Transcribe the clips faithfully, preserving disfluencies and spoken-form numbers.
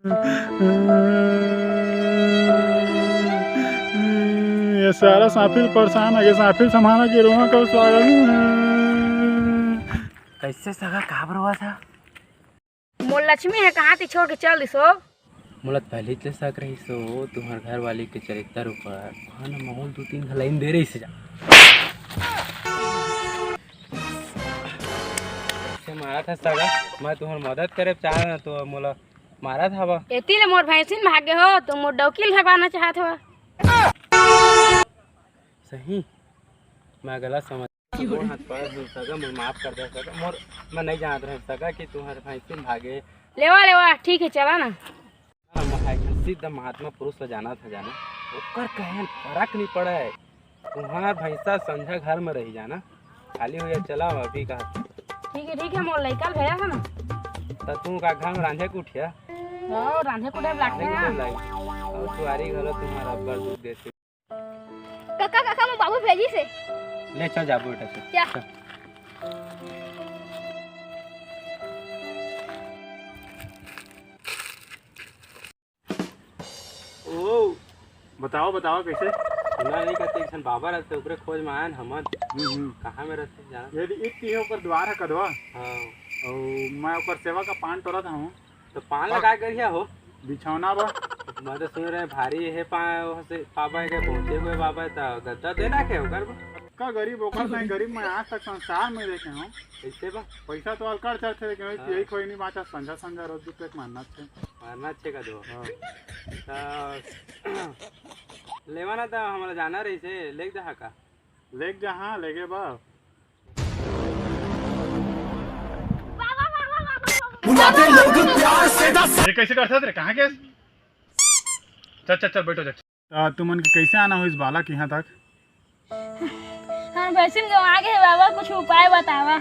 ये सारा सांफिल परेशान है, ये सांफिल संभाला के रोवा कब लागल। कैसे सगा काबर हुआ था? मोर लक्ष्मी है, कहाँ ती छोड़ के चल दिस हो? मोला त पहिली ले शक रहिस हो, तुहर घर वाली के चरित्र ऊपर। वहाँ न माहौल दू तीन घलाइन दे रहिस जा। से मारा था सगा, मैं तुहर मदद करे चाह ना तो मोला मारा था बा। एती ले मोर भैंसिन भागे हो, तो मोर डौकी ल भगाना चाहत हो। सही, मैं गलत समझ। मोर हाथ पर हो सगा, मोर माफ कर दे सगा, मोर मैं नहीं जानत रहे सगा कि तुहर भैंसिन भागे। लेवा, लेवा, ठीक है, चला ना। हाँ, मैं एक ठन सिद्ध महात्मा पुरुष ला जानत हँव जाना, ओकर कहे फरक नहीं पड़े। तुहर भैंसा संझा घर में रही जाना, खाली हो जा, चला अभी कहा। ठीक है, ठीक है, मोर लइका भेजा था ना। त तू का घर में रांधे के उठिया? हाँ, रांधे कुटे लागथे रांधे ना। कुटे लागी। और तुआरी घलो तुम्हारा अब्बड़ दूध देती। काका, काका, मोर बाबू भेजिस हे। ले चल जाबो बेटा, चल। क्या? चल। ओ, बताओ, बताओ, कैसे? सुना नहीं कहते, एक झन बाबा रहते, ओकरे खोज में आयन हमन। हम्म, हम्म। कहाँ में रहते, जाना? यदि एक ही ओकर द्वार है कदवा। हाँ। और मैं ओकर सेवा का पान टोरत हूँ। तो पान लगा करिया हो। बिछौना बा। मैं तो सुन रहे भारी है पा-, ओसे पापा के पहुँचे हुए बाबा, तो गद्दा दे रखे ओकर बा। का गरीब ओकर नहीं, गरीब मैं आज तक संसार में देखे हूँ। कैसे बा? पैसा तो अलकड़ चलथे, लेकिन वही हाँ। यही कोई नहीं बाचा, संझा संझा रोज दू पैक मारना थे। मारना अच्छे का दो। हाँ। तो लेवा ना, तो हमारा जाना रही से, लेके जा का? लेके जा, हाँ, लेके बा। ये कैसे करथस रे? कहाँ गेस? चल, चल, चल, बैठो, चल। आ, तुमन के कैसे आना होइस बालक यहाँ तक? हम भैंसिन गंवा गे हे बाबा, कुछ उपाय बतावा।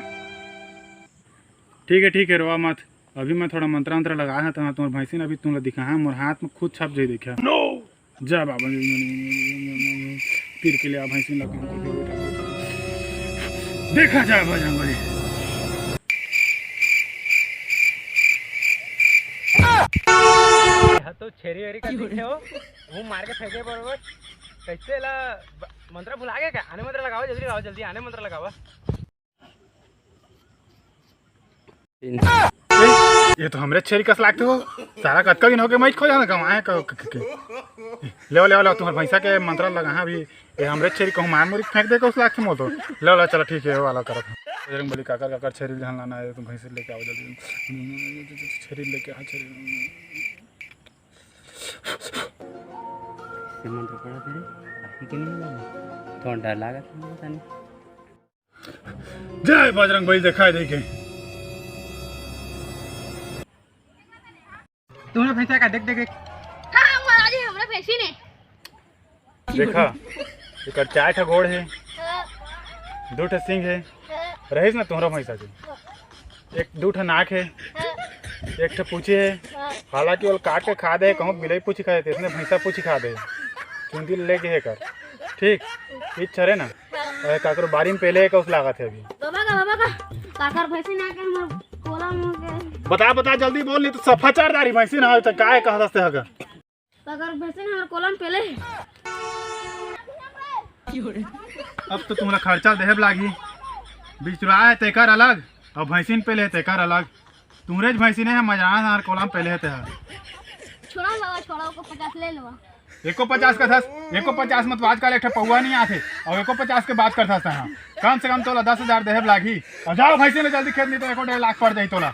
ठीक है, ठीक है, रोवा मत। अभी मैं थोड़ा मंत्र अंत्र लगा है, तो तुम्हार भैंसिन अभी तुमला दिखा है, मोर हाथ में खुद छप जाई, देखा। जा बाबा, तीर के ले आ भैंसिन ला, काम करके बैठा। देखा जा बजरंग बली। हाँ, तो छेरी वेरी का दिखे हो, वो मार के फेंके बरोबर। कैसे ला ब-, मंत्र भुला गया क्या? आने मंत्र लगावा, जल्दी लगावा, जल्दी आने मंत्र लगावा। ए, ये तो हमरे छेरी कस लागथे हो। सारा कतका दिन हो गए, मैं खो जाना गंवाए क-, क-, क-, के। लेवा, लेवा, लेवा, तुम्हार भैंसा के मंत्र लगा, हाँ, अभी ये हमरे छेरी कहूँ मार मुरी फेंक दे के उस लागथे मोर तो। लेवा, लेवा, चला, ठीक है, वो वाला करत हूँ। बजरंग बली, काकर, काकर छेरी ध्यान लाना है, तुम भैंसी लेके आओ जल्दी। छेरी लेके आ, छेरी। ये मंत्र पढ़ा तेरे, अभी के नहीं लगा? थोड़ा डर लगा था, पता नहीं। जय बजरंग बली, दिखाई दे के। तुम्हारा भैंसा का देख, देख, देख। हाँ, महाराज जी, हमरा भैंसी ने। देखा, एकर चार ठा गोड़ हे, हाँ। दू ठा सींग हे, हाँ। रहिस ना तुम्हारा भैंसा के। एक दू ठा नाक हे, हाँ। एक ठा पूछी हे। हाँ। हालांकि ओला काट के खा दे, कहूँ बिलई पूछी खा देथे, इसने भैंसा पूछी खा दे। चुंदी लेके हे कर। ठीक, इच्छा रे ना। अरे काकरो बारी में पहले एक उस लागत है अभी। बाबा का, बाबा का, काकर भैंसी ना के हमर कोला में के। बता, बता, जल्दी बोल, नहीं तो सफा चार दारी भैंसी ना हो तो काय कह दस्ते हगा। काकर भैंसी ना हमर कोला में पहले। अब तो तुम्हारा खर्चा देहब लागी। बिचरा है तेकर अलग, और भैंसी ने पहले है तेकर अलग। तुहरेच भैंसी ने है, मजाना हमार कोला में पहले है तेहा। छोड़ा बाबा, छोड़ा, ओको पचास ले लेवा। एको पचास का थस, एको पचास मत, आजकल एक ठे पौवा नहीं आथे, और एको पचास के बात करथस तहाँ। कम से कम तोला दस हजार देहब लागही। और जाओ भैंसी ले जल्दी खेत, नहीं तो एको डेढ़ लाख पड़ जाही तोला।